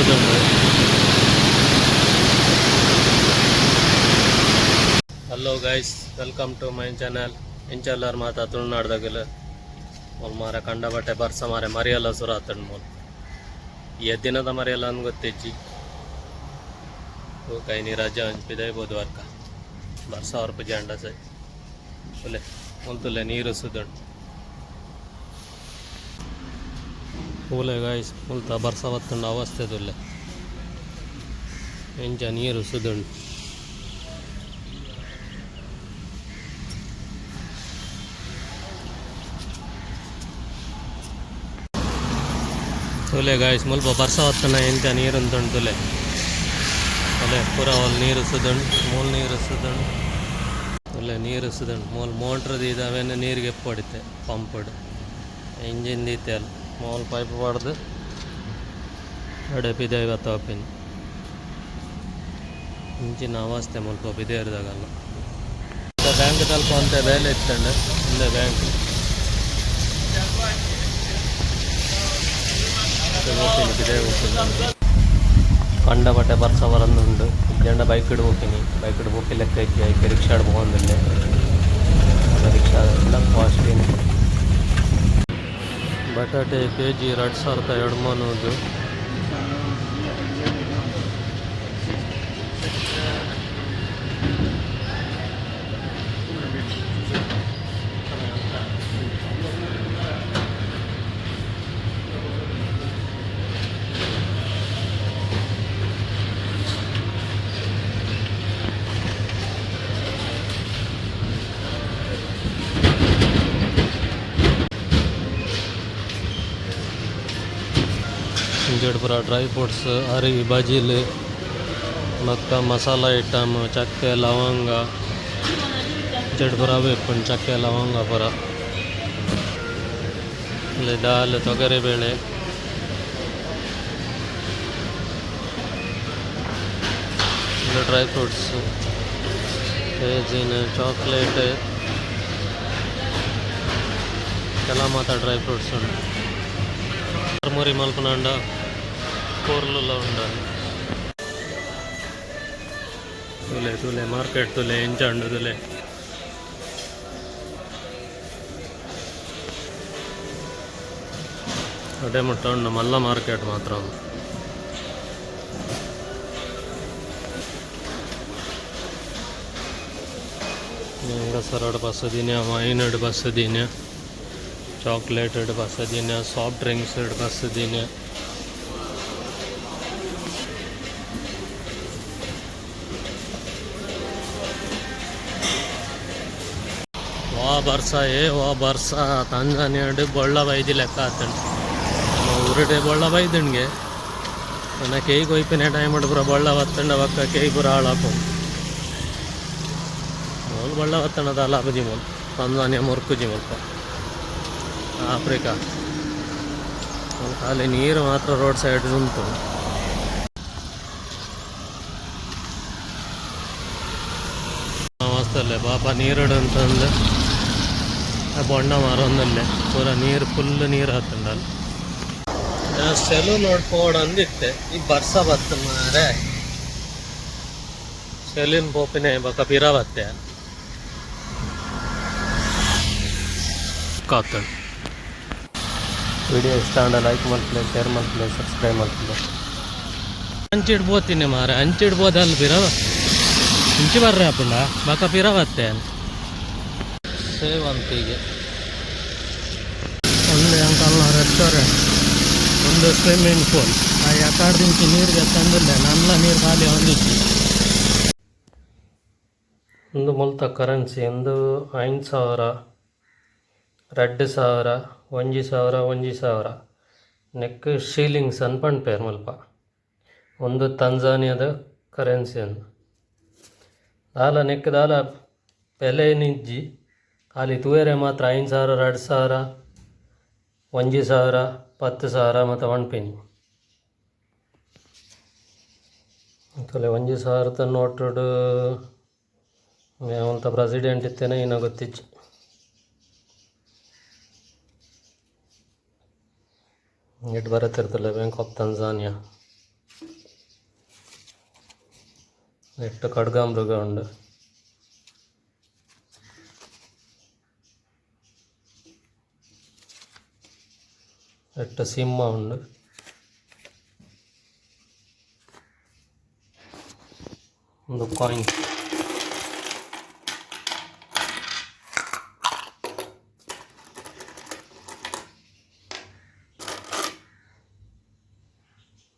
ಸುದುಂಡು. Hello guys, welcome to my channel. ಎಂಚಲ್ಲಾರ್ ಮಾತ ತುಳುನಾಡ್ದಾಗಲ್? ಮೂಲು ಮಾರ ಕಂಡಬಟ್ಟೆ ಬರ್ಸ ಮಾರೆ, ಮರಿಯಲ್ಲ ಸುರ ಆತಂಡ್ ಮೂಲು. ಎದ್ದಿನದ ಮರಿಯಲ್ಲ ಅಂದ್ ಗೊತ್ತಿಜ್ಜಿ. ಕೈ ರಜೆ ಒಂಜಿ ಪಿದಯ್ಬೋದು ವರ್ಕ ಬರ್ಸ ಬರ್ಪುಜಿ ಅಂಡ ಸೈ. ತೂಲೆ, ಮುಲ್ತುಲ್ಲೆ ನೀರು ಸುದುಂಡು. ತೂಲೆ ಗಾಯ್ಸ್, ಮುಲ್ತ ಬರ್ಸ ಬತ್ತುಂಡ ಅವಸ್ಥೆ ತೂಲೆ, ಎಂಚ ನೀರು ಸುದುಂಡು. ತೂಲೆ ಗಾಯ್ಸ್, ಮುಲ್ಪ ಬರ್ಸ ಬತ್ತುಂಡ ಎಂಚ ನೀರು ಉಂತುಂಡು ತೂಲೆ. ಅಲೆ ಪೂರ ಅವ್ಲು ನೀರು ಸುದುಂಡು, ಮೂಲು ನೀರು ಸುದುಂಡು. ತೂಲೆ, ನೀರು ಸುದುಂಡು. ಮೂಲು ಮೋಟ್ರ್ ದೀದ್ ಅವೆನ್ ನೀರ್ ಗೆಪ್ಪೊಡಿತ್ತೆ. ಪಂಪ್ಡ್ ಇಂಜಿನ್ ದೀತೆ ಅಲ್. ಮೂಲು ಪೈಪ್ ಪಾಡ್ದ್ ಅಡೆ ಪಿದಯಿ ಬತ್ತವಪಿನಿ. ಇಂಚಿನ ಅವಸ್ಥೆ ಮುಲ್ಪ ಪಿದಯಿರ್ದಗಲ್ನ. ಬ್ಯಾಂಕ್ ದಲ್ಪ ಒಂತೆ ಬೇಲೆ ಇತ್ತುಂಡು. ಉಂದೆ ಬ್ಯಾಂಕ್. ಪೋಪಿನಿ, ಪಿದಯಿ ಪೋಪಿನಿ. ಕಂಡಪಟ್ಟೆ ಬರ್ಸ ಬರೊಂದುಂಡು. ಇಜ್ಜಂಡ ಬೈಕ್ ಡ್ ಪೋಪಿನಿ. ಬೈಕ್ ಡ್ ಪೋಪಿ ಲೆಕ್ಕ ಇಜ್ಜಿ, ಐಕ್ ರಿಕ್ಷಾಡ್ ಪೋವೊಂದುಲ್ಲೆ. Rickshaw costly. ಬಟಾಟೆ ಕೆಜಿ 2150. ಇಂಚಡ್ ಪೂರ ಡ್ರೈ ಫ್ರೂಟ್ಸ್, ಅರಿ, ಬಜಿಲ್ ಬೊಕ್ಕ ಮಸಾಲ ಐಟಮ್, ಚಕ್ಕೆ, ಲವಂಗ. ಇಂಚಡ್ ಪೂರ ಅವೇ ಇಪ್ಪುಂಡು, ಚಕ್ಕೆ, ಲವಂಗ ಪೂರ. ಇಲ್ಲಿ ದಾಲ್, ತೊಗರಿಬೇಳೆ. ಉಂದು ಡ್ರೈ ಫ್ರೂಟ್ಸ್, ರೇಸಿನ್, ಚಾಕ್ಲೇಟ್, ಕೆಲ ಮಾತ ಡ್ರೈ ಫ್ರೂಟ್ಸ್ ಉಂಡು. ಚುರ್ಮುರಿ ಮಲ್ಪುನಾಂಡ ಪೊರ್ಲುಲ ಉಂಡು. ತೂಲೆ, ತೂಲೆ, ಮಾರ್ಕೆಟ್ ತೂಲೆ, ಎಂಚ ಉಂಡು ತೂಲೆ. ಅಡೆ ಮುಟ್ಟ ಉಂಡು ಮಲ್ಲ ಮಾರ್ಕೆಟ್ ಮಾತ್ರ ಉಂದು. ಹೆಂಗಸರಡ್ ಪಸದಿನ, ವೈನ್ ಡ್ ಪಸದಿನ, ಚಾಕ್ಲೇಟ್ ಡ್ ಪಸದಿನ, ಸಾಫ್ಟ್ ಡ್ರಿಂಕ್ಸ್ ಡ್ ಪಸದಿನ. ವಾ ಬರ್ಸ ಏ, ವಾ ಬರ್ಸ! ತಂಜಾನಿಯಾಡ್ ಬೊಳ್ಳ ಬೈದಿ ಲೆಕ್ಕ ಆತುಂಡು. ನಮ್ಮ ಊರುಡೆ ಬೊಳ್ಳ ಬೈದುಂಡ್ಗೆ. ನನ ಕೆಯ್ ಕೊಯ್ಪಿನ ಟೈಮ್ ಪೂರ ಬೊಳ್ಳ ಬತ್ತುಂಡ ಬೊಕ್ಕ ಕೆಯ್ ಪೂರ ಹಾಳಾಪುಂಡು. ಮೂಲು ಬೊಳ್ಳ ಬತ್ತುಂಡ ದಾಲ ಆಪುಜಿ ಮೂಲು. ತಂಜಾನಿಯ ಮುರ್ಕುಜಿ ಮುಲ್ಪ. ಆಫ್ರಿಕಾ ಮೂಲು ಖಾಲಿ ನೀರು ಮಾತ್ರ ರೋಡ್ ಸೈಡ್ ಉಂತುಂಡು. ಮಸ್ತ್ ಅಲ್ಲೇ ಪಾಪ ನೀರುಡು ಅಂತಂದು ಬೊಂಡ ಮಾರೊಂದುಲ್ಲೆ. ಪೂರ ನೀರು, ಫುಲ್ ನೀರು ಆತುಂಡಲ್. ಸೆಲೂನ್ ಪೋವೊಡಂದಿತ್ತೆ. ಈ ಬರ್ಸ ಬತ್ತ್ ಮಾರೆ, ಸೆಲೂನ್ ಪೋಪಿನ ಬೊಕ ಪಿರ ಬತ್ತೆ. ಕಾತುಂಡು. ವಿಡಿಯೋ ಇಷ್ಟ ಆಂಡ ಲೈಕ್ ಮಲ್ಪುಲೆ, ಶೇರ್ ಮಲ್ಪುಲೆ, ಸಬ್ಸ್ಕ್ರೈಬ್ ಮಲ್ಪುಲೆ. ಅಂಚಿಡ್ ಪೋತೀನಿ ಮಾರೆ, ಅಂಚಿಡ್ ಪೋದು ಪಿರ ಇಂಚಿ ಬರ್ರೆ ಆಪುಂಡ, ಬೊಕ ಪಿರ ಬತ್ತೆ. ಸೇವಂತಿಗೆ. ಉಂದು ಎಂಕಲ್ನ ರೆಸ್ಟೋರೆಂಟ್, ಒಂದು ಸ್ವಿಮ್ಮಿಂಗ್ ಪೂಲ್. ಆ ಎಕಾಡ್ದಿಂಚಿ ನೀರು ಗೆತ್ತೊಂದುಲ್ಲೆ, ನನ್ಲ ನೀರು ಖಾಲಿ ಆವೊಂದಿಜ್ಜಿ. ಉಂದು ಮುಲ್ತ ಕರೆನ್ಸಿ. ಉಂದು 5000, 2000, 1000, 1000. ನೆಕ್ಕ್ ಶೀಲಿಂಗ್ಸ್ ಅಂದ್ ಪನ್ಪೆರ್ ಮುಲ್ಪ. ಉಂದು ತಂಜಾನಿಯಾದ ಕರೆನ್ಸಿ ಉಂದು. ದಾಲ ನೆಕ್ಕ್ ದಾಲ ಬೆಲೆ ಇಜ್ಜಿ, ಖಾಲಿ ತೂಯರೆ ಮಾತ್ರ. 5000, 2000, 1000, 10,000 ಮಾತ ಪನ್ಪಿನಿ. ತೂಲೆ, 1000ದ ನೋಟುಡು ಮುಲ್ತ ಪ್ರೆಸಿಡೆಂಟ್ ಇತ್ತೆನ ಇನ ಗೊತ್ತಿಜ್ಜಿ. ನೆಟ್ ಬರತಿರ್ತಲ್ಲ, ಬ್ಯಾಂಕ್ ಆಫ್ ತಂಜಾನಿಯಾ. ನೆಟ್ಟ್ ಖಡ್ಗಮೃಗ ಉಂಡು. ನೆಟ್ಟ್ ಸಿಮ್ಮ ಉಂಡು. ಉಂದು ಕಾಯಿನ್ಸ್.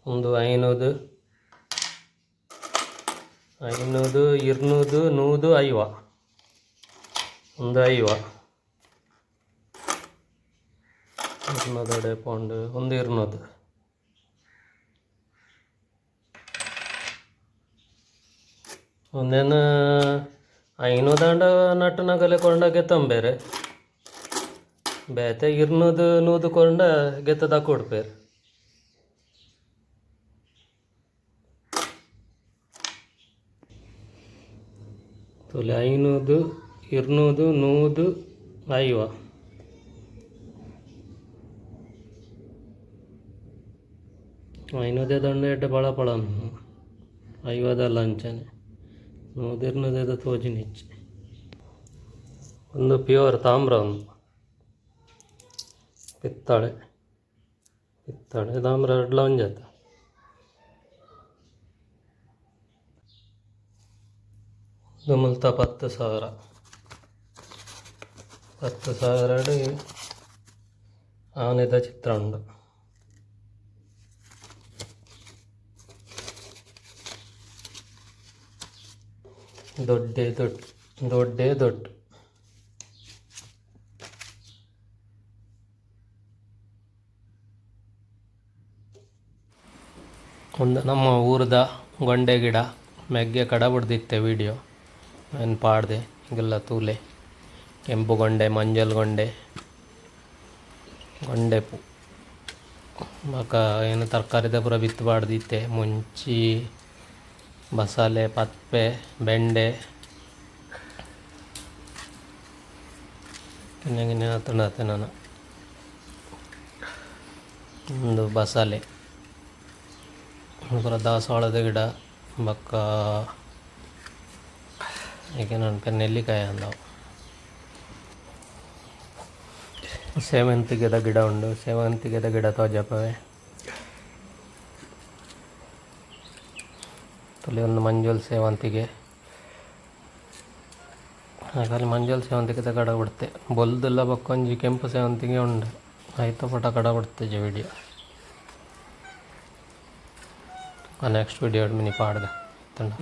ಉಂದು ಐನೂದು ಐನೂದು ಇರ್ನೂದು ನೂದು ಐವ. ಉಂದು 50. ಇರ್ನೂದು ಪೋಂಡು. ಉಂದು 200. ಉಂದೆನ್ ಐನೂದಾಂಡ ನಟ್ಟುನಕಲೆ ಕೊರ್ಂಡ ಗೆತೊಂಬೆರ್. ಬೇತೆ 200 100 ಕೊರ್ಂಡ ಗೆತ್ತ್ ದಕ್ಕೊಡ್ಪೆರ್. ತೂಲೆ 500 200 100 50. ಐನೂದೆದಂಡ ಎಡ್ಡೆ ಪಳ ಪಳ. ಐವದಲ್ಲ ಅಂಚನೆ ನೂದು ಇರ್ನೂದೆದ ತೋಜಿನಿಜ್ಜಿ. ಉಂದು ಪ್ಯೂರ್ ತಾಮ್ರ. ಉಂದು ಪಿತ್ತಾಳೆ. ಪಿತ್ತಾಳೆ ತಾಮ್ರ ರಡ್ಡ್ಲ ಒಂಜೆ. ಉಂದು ಮುಲ್ತ 10,000. 10,000ಡ್ ಆನೆದ ಚಿತ್ರ ಉಂಡು. ದೊಡ್ಡೆ ದೊಡ್ಡ ದೊಡ್ಡೆ ದೊಡ್ಡ. ಒಂದು ನಮ್ಮ ಊರದ ಗೊಂಡೆ ಗಿಡ. ಮೆಗ್ಗೆ ಕಡಬುಡ್ದಿತ್ತೆ ವಿಡಿಯೋ ಏನು ಪಾಡ್ದೆ. ಈಗೆಲ್ಲ ತೂಲೆ. ಕೆಂಪು ಗೊಂಡೆ, ಮಂಜಲ್ ಗೊಂಡೆ, ಗೊಂಡೆ ಪೂ. ಬೊಕ ಏನು ತರಕಾರಿದ ಪೂರ ಬಿತ್ತ್ ಪಾಡ್ದಿತ್ತೆ. ಮುಂಚಿ, ಬಸಲೆ, ಪದ್ಪೆ, ಬೆಂಡೆ. ಕಿನ್ಯ ಕಿನ್ಯ ಆತುಂಡತೆ ನನ. ಉಂದು ಬಸಲೆ. ಪೂರ ದಾಸವಾಳದ ಗಿಡ. ಬೊಕ್ಕ ಐಕ್ ಪನ್ಪೆರ್ ನೆಲ್ಲಿಕಾಯಿ ಅಂದ್. ಸೇವಂತಿಗೆದ ಗಿಡ ಉಂಡು. ಸೇವಂತಿಗೆದ ಗಿಡ ತೋಜಾಪವೆ. ತೂಲೆ ಉಂದು ಮಂಜೊಲ್ ಸೇವಂತಿಗೆ. ಖಾಲಿ ಮಂಜೊಲ್ ಸೇವಂತಿಗೆದ ಕಡ ಬುಡ್ತೆ. ಬೊಲ್ದುಲ ಬೊಕೊಂಜಿ ಕೆಂಪು ಸೇವಂತಿಗೆ ಉಂಡು. ಐತ ಪೂಟ ಕಡ ಬುಡ್ತಿಜಿ ವಿಡಿಯೋ. ನೆಕ್ಸ್ಟ್ ವಿಡಿಯೋ ಮಿನಿ ಪಾಡ್ದ. ಇತ್ತುಂಡ.